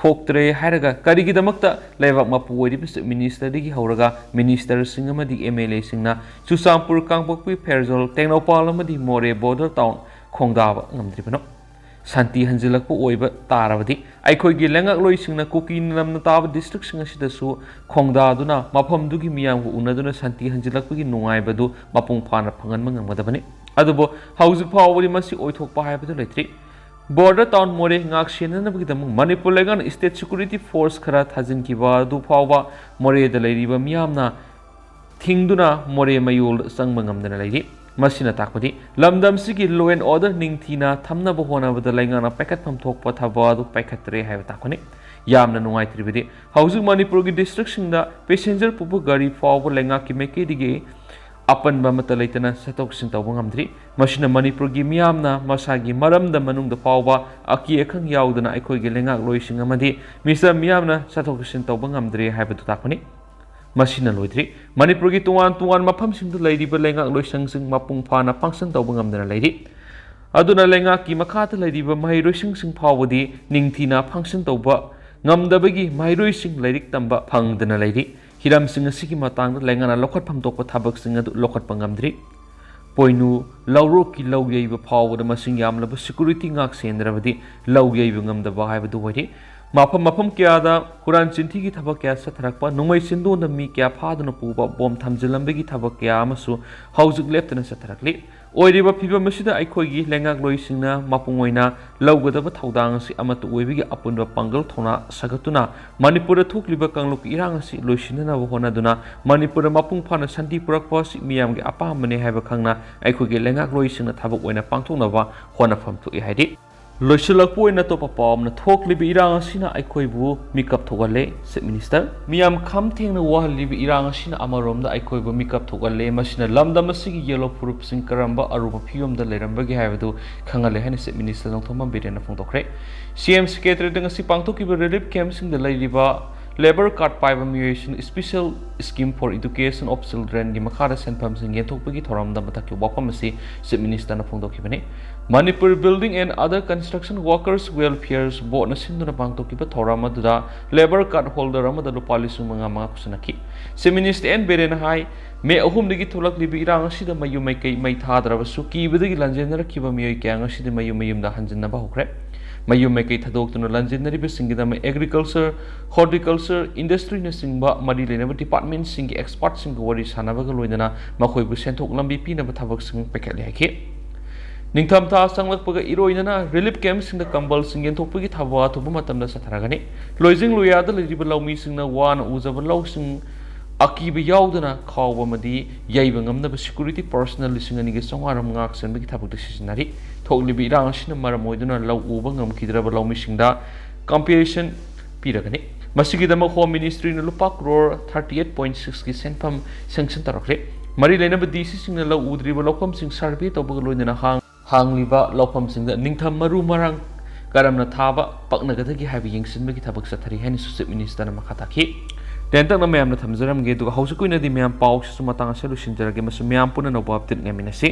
ꯊꯣꯛꯇ꯭ꯔꯦ ꯍꯥꯏꯔꯒ ꯀꯔꯤꯒꯤꯗꯃꯛꯇ ꯂꯩꯕꯥꯛ ꯃꯄꯨ ꯑꯣꯏꯔꯤꯕ ꯆꯤꯐ ꯃꯤꯅꯤꯁꯇꯔꯗꯒꯤ ꯍꯧꯔꯒ ꯃꯤꯅꯤꯁꯇꯔꯁꯤꯡ ꯑꯃꯗꯤ ꯑꯦꯝ ꯑꯦꯜ ꯑꯦꯁꯤꯡꯅ ꯆꯨꯔꯆꯥꯟꯄꯨꯔ, ꯀꯥꯡꯄꯣꯛꯄꯤ, ꯐꯦꯔꯖꯣꯜ, ꯇꯦꯡꯅꯧꯄꯥꯜ ꯑꯃꯗꯤ ꯃꯣꯔꯦ ꯕꯣꯔꯗꯔ ꯇꯥꯎꯟ ꯈꯣꯡꯗꯥꯕ ꯉꯝꯗ꯭ꯔꯤꯕꯅꯣ? ꯁꯥꯟꯇꯤ ꯍꯟꯖꯤꯜꯂꯛꯄ ꯑꯣꯏꯕ ꯇꯥꯔꯕꯗꯤ ꯑꯩꯈꯣꯏꯒꯤ ꯂꯩꯉꯥꯛꯂꯣꯏꯁꯤꯡꯅ ꯀꯨꯀꯤ ꯅꯤꯡꯂꯝꯅ ꯇꯥꯕ ꯗꯤꯁꯇ꯭ꯔꯤꯛꯁꯤꯡ ꯑꯁꯤꯗꯁꯨ ꯈꯣꯡꯗꯥꯗꯨꯅ ꯃꯐꯝꯗꯨꯒꯤ ꯃꯤꯌꯥꯝꯒ ꯎꯅꯗꯨꯅ ꯁꯥꯟꯇꯤ ꯍꯟꯖꯤꯜꯂꯛꯄꯒꯤ ꯅꯨꯡꯉꯥꯏꯕꯗꯨ ꯃꯄꯨꯡ ꯐꯥꯅ ꯐꯪꯍꯟꯕ ꯉꯝꯒꯗꯕꯅꯤ꯫ ꯑꯗꯨꯕꯨ ꯍꯧꯖꯤꯛ ꯐꯥꯎꯕꯗꯤ ꯃꯁꯤ ꯑꯣꯏꯊꯣꯛꯄ ꯍꯥꯏꯕꯗꯨ ꯂꯩꯇ꯭ꯔꯤ꯫ ꯕꯣꯔꯗꯔ ꯇꯥꯎꯟ ꯃꯣꯔꯦ ꯉꯥꯛ ꯁꯦꯟꯅꯅꯕꯒꯤꯗꯃꯛ ꯃꯅꯤꯄꯨꯔ ꯂꯩꯉꯥꯛꯅ ꯁ꯭ꯇꯦꯠ ꯁꯦꯀ꯭ꯌꯨꯔꯤꯇꯤ ꯐꯣꯔꯁ ꯈꯔ ꯊꯥꯖꯤꯟꯈꯤꯕ ꯑꯗꯨ ꯐꯥꯎꯕ ꯃꯣꯔꯦꯗ ꯂꯩꯔꯤꯕ ꯃꯤꯌꯥꯝꯅ ꯊꯤꯡꯗꯨꯅ ꯃꯣꯔꯦ ꯃꯌꯣꯜꯗ ꯆꯪꯕ ꯉꯝꯗꯅ ꯂꯩꯔꯤ꯫ ꯃꯁꯤꯅ ꯇꯥꯛꯄꯗꯤ ꯂꯝꯗꯝꯁꯤꯒꯤ law and order ꯅꯤꯡꯊꯤꯅ ꯊꯝꯅꯕ ꯍꯣꯠꯅꯕꯗ ꯂꯩꯉꯥꯛꯅ ꯄꯥꯏꯈꯠꯐꯝ ꯊꯣꯛꯄ ꯊꯕꯛ ꯑꯗꯨ ꯄꯥꯏꯈꯠꯇ꯭ꯔꯦ ꯍꯥꯏꯕ ꯇꯥꯛꯄꯅꯤ꯫ ꯌꯥꯝꯅ ꯅꯨꯡꯉꯥꯏꯇ꯭ꯔꯤꯕꯗꯤ ꯍꯧꯖꯤꯛ ꯃꯅꯤꯄꯨꯔꯒꯤ ꯗꯤꯁꯇ꯭ꯔꯤꯛꯁꯤꯡꯗ ꯄꯦꯁꯦꯟꯖꯔ ꯄꯨꯕ ꯒꯥꯔꯤ ꯐꯥꯎꯕ ꯂꯩꯉꯥꯛꯀꯤ ꯃꯥꯏꯀꯩꯗꯒꯤ ꯑꯄꯟꯕ ꯑꯃꯠꯇ ꯂꯩꯇꯅ ꯆꯠꯊꯣꯛ ꯆꯠꯁꯤꯟ ꯇꯧꯕ ꯉꯝꯗ꯭ꯔꯤ꯫ ꯃꯁꯤꯅ ꯃꯅꯤꯄꯨꯔꯒꯤ ꯃꯤꯌꯥꯝꯅ ꯃꯁꯥꯒꯤ ꯃꯔꯝꯗ ꯃꯅꯨꯡꯗ ꯐꯥꯎꯕ ꯑꯀꯤ ꯑꯈꯪ ꯌꯥꯎꯗꯅ ꯑꯩꯈꯣꯏꯒꯤ ꯂꯩꯉꯥꯛꯂꯣꯏꯁꯤꯡ ꯑꯃꯗꯤ ꯃꯤꯆꯝ ꯃꯤꯌꯥꯝꯅ ꯆꯠꯊꯣꯛ ꯆꯠꯁꯤꯟ ꯇꯧꯕ ꯉꯝꯗ꯭ꯔꯦ ꯍꯥꯏꯕꯗꯨ ꯇꯥꯛꯄꯅꯤ꯫ ꯃꯁꯤꯅ ꯂꯣꯏꯗ꯭ꯔꯤ꯫ ꯃꯅꯤꯄꯨꯔꯒꯤ ꯇꯣꯉꯥꯟ ꯇꯣꯉꯥꯟꯕ ꯃꯐꯝꯁꯤꯡꯗ ꯂꯩꯔꯤꯕ ꯂꯩꯉꯥꯛꯂꯣꯏꯁꯪꯁꯤꯡ ꯃꯄꯨꯡ ꯐꯥꯅ function ꯇꯧꯕ ꯉꯝꯗꯅ ꯂꯩꯔꯤ꯫ ꯑꯗꯨꯅ ꯂꯩꯉꯥꯛꯀꯤ ꯃꯈꯥꯗ ꯂꯩꯔꯤꯕ ꯃꯍꯩꯔꯣꯏꯁꯤꯡꯁꯤꯡ ꯐꯥꯎꯕꯗꯤ ꯅꯤꯡꯊꯤꯅ function ꯇꯧꯕ ꯉꯝꯗꯕꯒꯤ ꯃꯍꯩꯔꯣꯏꯁꯤꯡ ꯂꯥꯏꯔꯤꯛ ꯇꯝꯕ ꯐꯪꯗꯅ ꯂꯩꯔꯤ꯫ ꯍꯤꯔꯝꯁꯤꯡ ꯑꯁꯤꯒꯤ ꯃꯇꯥꯡꯗ ꯂꯩꯉꯥꯛꯅ ꯂꯧꯈꯠꯐꯝ ꯊꯣꯛꯄ ꯊꯕꯛꯁꯤꯡ ꯑꯗꯨ ꯂꯧꯈꯠꯄ ꯉꯝꯗ꯭ꯔꯤ꯫ ꯄꯣꯏꯅꯨ ꯂꯧꯔꯣꯛꯀꯤ ꯂꯧ ꯌꯩꯕ ꯐꯥꯎꯕꯗ ꯃꯁꯤꯡ ꯌꯥꯝꯂꯕ security ꯉꯥꯛ ꯁꯦꯟꯗ꯭ꯔꯕꯗꯤ ꯂꯧ ꯌꯩꯕ ꯉꯝꯗꯕ ꯍꯥꯏꯕꯗꯨ ꯑꯣꯏꯔꯤ꯫ ꯃꯐꯝ ꯃꯐꯝ ꯀꯌꯥꯗ ꯍꯨꯔꯥꯟ ꯆꯤꯟꯊꯤꯒꯤ ꯊꯕꯛ ꯀꯌꯥ ꯆꯠꯊꯔꯛꯄ, ꯅꯣꯡꯃꯩ ꯆꯤꯟꯗꯣꯟꯗ ꯃꯤ ꯀꯌꯥ ꯐꯥꯗꯨꯅ ꯄꯨꯕ, ꯕꯣꯝ ꯊꯝꯖꯤꯜꯂꯝꯕꯒꯤ ꯊꯕꯛ ꯀꯌꯥ ꯑꯃꯁꯨ ꯍꯧꯖꯤꯛ ꯂꯦꯞꯇꯅ ꯆꯠꯊꯔꯛꯂꯤ꯫ ꯑꯣꯏꯔꯤꯕ ꯐꯤꯕꯝ ꯑꯁꯤꯗ ꯑꯩꯈꯣꯏꯒꯤ ꯂꯩꯉꯥꯛꯂꯣꯏꯁꯤꯡꯅ ꯃꯄꯨꯡ ꯑꯣꯏꯅ ꯂꯧꯒꯗꯕ ꯊꯧꯗꯥꯡ ꯑꯁꯤ ꯑꯃꯠꯇ ꯑꯣꯏꯕꯒꯤ ꯑꯄꯨꯟꯕ ꯄꯥꯡꯒꯜ ꯊꯧꯅꯥ ꯁꯥꯒꯠꯇꯨꯅ ꯃꯅꯤꯄꯨꯔꯗ ꯊꯣꯛꯂꯤꯕ ꯀꯥꯡꯂꯨꯞꯀꯤ ꯏꯔꯥꯡ ꯑꯁꯤ ꯂꯣꯏꯁꯤꯟꯅꯅꯕ ꯍꯣꯠꯅꯗꯨꯅ ꯃꯅꯤꯄꯨꯔꯗ ꯃꯄꯨꯡ ꯐꯥꯅ ꯁꯥꯟꯇꯤ ꯄꯨꯔꯛꯄ ꯑꯁꯤ ꯃꯤꯌꯥꯝꯒꯤ ꯑꯄꯥꯝꯕꯅꯤ ꯍꯥꯏꯕ ꯈꯪꯅ ꯑꯩꯈꯣꯏꯒꯤ ꯂꯩꯉꯥꯛꯂꯣꯏꯁꯤꯡꯅ ꯊꯕꯛ ꯑꯣꯏꯅ ꯄꯥꯡꯊꯣꯛꯅꯕ ꯍꯣꯠꯅꯐꯝ ꯊꯣꯛꯏ ꯍꯥꯏꯔꯤ꯫ ꯂꯣꯏꯁꯤꯜꯂꯛꯄ ꯑꯣꯏꯅ ꯑꯇꯣꯞꯄ ꯄꯥꯎ ꯑꯃꯅ, ꯊꯣꯛꯂꯤꯕ ꯏꯔꯥꯡ ꯑꯁꯤꯅ ꯑꯩꯈꯣꯏꯕꯨ ꯃꯤꯀꯞ ꯊꯣꯛꯍꯜꯂꯦ, Chief Minister꯫ ꯃꯤꯌꯥꯝ ꯈꯝ ꯊꯦꯡꯅ ꯋꯥꯍꯜꯂꯤꯕ ꯏꯔꯥꯡ ꯑꯁꯤꯅ ꯑꯃꯔꯣꯝꯗ ꯑꯩꯈꯣꯏꯕꯨ ꯃꯤꯀꯞ ꯊꯣꯛꯍꯜꯂꯦ, ꯃꯁꯤꯅ ꯂꯝꯗꯝ ꯑꯁꯤꯒꯤ ꯌꯦꯜꯂꯣ ꯐꯨꯔꯨꯞꯁꯤꯡ ꯀꯔꯝꯕ ꯑꯔꯨꯕ ꯐꯤꯕꯝꯗ ꯂꯩꯔꯝꯕꯒꯦ ꯍꯥꯏꯕꯗꯨ ꯈꯪꯍꯜꯂꯦ ꯍꯥꯏꯅ Chief Minister Nongthombam ꯕꯤꯔꯦꯟꯅ ꯐꯣꯡꯗꯣꯛꯈ꯭ꯔꯦ꯫ C M Secretariat ꯉꯁꯤ ꯄꯥꯡꯊꯣꯛꯈꯤꯕ relief campꯁꯤꯡꯗ ꯂꯩꯔꯤꯕ labour card ꯄꯥꯏꯕ ꯃꯤꯑꯣꯏꯁꯤꯡ Special Scheme for Education of Childrenꯒꯤ ꯃꯈꯥꯗ ꯁꯦꯟꯐꯝꯁꯤꯡ ꯌꯦꯟꯊꯣꯛꯄꯒꯤ ꯊꯧꯔꯝꯗ ꯃꯊꯛꯀꯤ ꯋꯥꯐꯝ ꯑꯁꯤ Chief Ministerꯅ ꯐꯣꯡꯗꯣꯛꯈꯤꯕꯅꯤ꯫ Manipur Building and Other Construction Workers Welfare Boardꯅ ꯁꯤꯟꯗꯨꯅ ꯄꯥꯡꯊꯣꯛꯈꯤꯕ ꯊꯧꯔꯝ ꯑꯗꯨꯗ labour card holder ꯑꯃꯗ ꯂꯨꯄꯥ ꯂꯤꯁꯤꯡ ꯃꯉꯥ ꯃꯉꯥ ꯈꯨꯠꯁꯟꯅꯈꯤ꯫ Chief Minister N ꯕꯤꯔꯦꯟꯅ ꯍꯥꯏ, ꯃꯦ ꯑꯍꯨꯝꯗꯒꯤ ꯊꯣꯛꯂꯛꯂꯤꯕ ꯏꯔꯥꯡ ꯑꯁꯤꯗ ꯃꯌꯨꯝ ꯃꯩꯀꯩ ꯃꯩ ꯊꯥꯗ꯭ꯔꯕꯁꯨ ꯀꯤꯕꯗꯒꯤ ꯂꯥꯟꯖꯦꯟꯅꯔꯛꯈꯤꯕ ꯃꯤꯑꯣꯏ ꯀꯌꯥ ꯉꯁꯤꯗꯤ ꯃꯌꯨꯝ ꯃꯌꯨꯝꯗ ꯍꯟꯖꯤꯟꯅꯕ ꯍꯧꯈ꯭ꯔꯦ꯫ ꯃꯌꯨꯝ ꯃꯩꯀꯩ ꯊꯥꯗꯣꯛꯇꯨꯅ ꯂꯥꯟꯖꯦꯟꯅꯔꯤꯕꯁꯤꯡꯒꯤꯗꯃꯛ agriculture, horticulture, industryꯅꯆꯤꯡꯕ ꯃꯔꯤ ꯂꯩꯅꯕ departmentꯁꯤꯡꯒꯤ expertꯁꯤꯡꯒ ꯋꯥꯔꯤ ꯁꯥꯟꯅꯕꯒ ꯂꯣꯏꯅꯅ ꯃꯈꯣꯏꯕꯨ ꯁꯦꯟꯊꯣꯛ ꯂꯝꯕꯤ ꯄꯤꯅꯕ ꯊꯕꯛꯁꯤꯡ ꯄꯥꯏꯈꯠꯂꯦ ꯍꯥꯏꯈꯤ꯫ ꯅꯤꯡꯊꯝꯊꯥ ꯆꯪꯂꯛꯄꯒ ꯏꯔꯣꯏꯅꯅ relief campꯁꯤꯡꯗ ꯀꯝꯕꯜꯁꯤꯡ ꯌꯦꯟꯊꯣꯛꯄꯒꯤ ꯊꯕꯛ ꯑꯊꯨꯕ ꯃꯇꯝꯗ ꯆꯠꯊꯔꯒꯅꯤ꯫ ꯂꯣꯏꯖꯤꯡ ꯂꯣꯌꯥꯗ ꯂꯩꯔꯤꯕ ꯂꯧꯃꯤꯁꯤꯡꯅ ꯋꯥꯅ ꯎꯖꯕ ꯂꯧꯁꯤꯡ ꯑꯀꯤꯕ ꯌꯥꯎꯗꯅ ꯈꯥꯎꯕ ꯑꯃꯗꯤ ꯌꯩꯕ ꯉꯝꯅꯕ security personnel ꯂꯤꯁꯤꯡ ꯑꯅꯤꯒ ꯆꯥꯝꯃꯉꯥ ꯔꯣꯝ ꯉꯥꯛ ꯁꯦꯟꯕꯒꯤ ꯊꯕꯛꯇ ꯁꯤꯖꯤꯟꯅꯔꯤ꯫ ꯊꯣꯛꯂꯤꯕ ꯏꯔꯥꯡ ꯑꯁꯤꯅ ꯃꯔꯝ ꯑꯣꯏꯗꯨꯅ ꯂꯧ ꯎꯕ ꯉꯝꯈꯤꯗ꯭ꯔꯕ ꯂꯧꯃꯤꯁꯤꯡꯗ compensation ꯄꯤꯔꯒꯅꯤ꯫ ꯃꯁꯤꯒꯤꯗꯃꯛ Home Ministryꯅ ꯂꯨꯄꯥ ꯀ꯭ꯔꯣꯔ thirty eight point sixꯀꯤ ꯁꯦꯟꯐꯝ sanction ꯇꯧꯔꯛꯂꯦ꯫ ꯃꯔꯤ ꯂꯩꯅꯕ DCꯁꯤꯡꯅ ꯂꯧ ꯎꯗ꯭ꯔꯤꯕ ꯂꯧꯐꯝꯁꯤꯡ survey ꯇꯧꯕꯒ ꯂꯣꯏꯅꯅ ꯍꯥꯡ-, ꯍꯥꯡꯂꯤꯕ ꯂꯧꯐꯝꯁꯤꯡꯗ ꯅꯤꯡꯊꯝ ꯃꯔꯨ ꯃꯔꯥꯡ ꯀꯔꯝꯅ ꯊꯥꯕ ꯄꯛꯅꯒꯗꯒꯦ ꯍꯥꯏꯕ ꯌꯦꯡꯁꯤꯟꯕꯒꯤ ꯊꯕꯛ ꯆꯠꯊꯔꯤ ꯍꯥꯏꯅꯁꯨ Chief Ministerꯅ ꯃꯈꯥ ꯇꯥꯈꯤ꯫ ꯇꯦꯟꯇꯛꯅ ꯃꯌꯥꯝꯅ ꯊꯝꯖꯔꯝꯒꯦ꯫ ꯑꯗꯨꯒ ꯍꯧꯖꯤꯛꯀꯤ ꯑꯣꯏꯅꯗꯤ ꯃꯌꯥꯝ ꯄꯥꯎꯁꯤꯁꯨ ꯃꯇꯥꯡ ꯑꯁꯤꯗ ꯂꯣꯏꯁꯤꯟꯖꯔꯒꯦ꯫ ꯃꯁꯤ ꯃꯌꯥꯝ ꯄꯨꯟꯅ ꯑꯅꯧꯕ update ꯉꯥꯏꯃꯤꯟꯅꯁꯤ꯫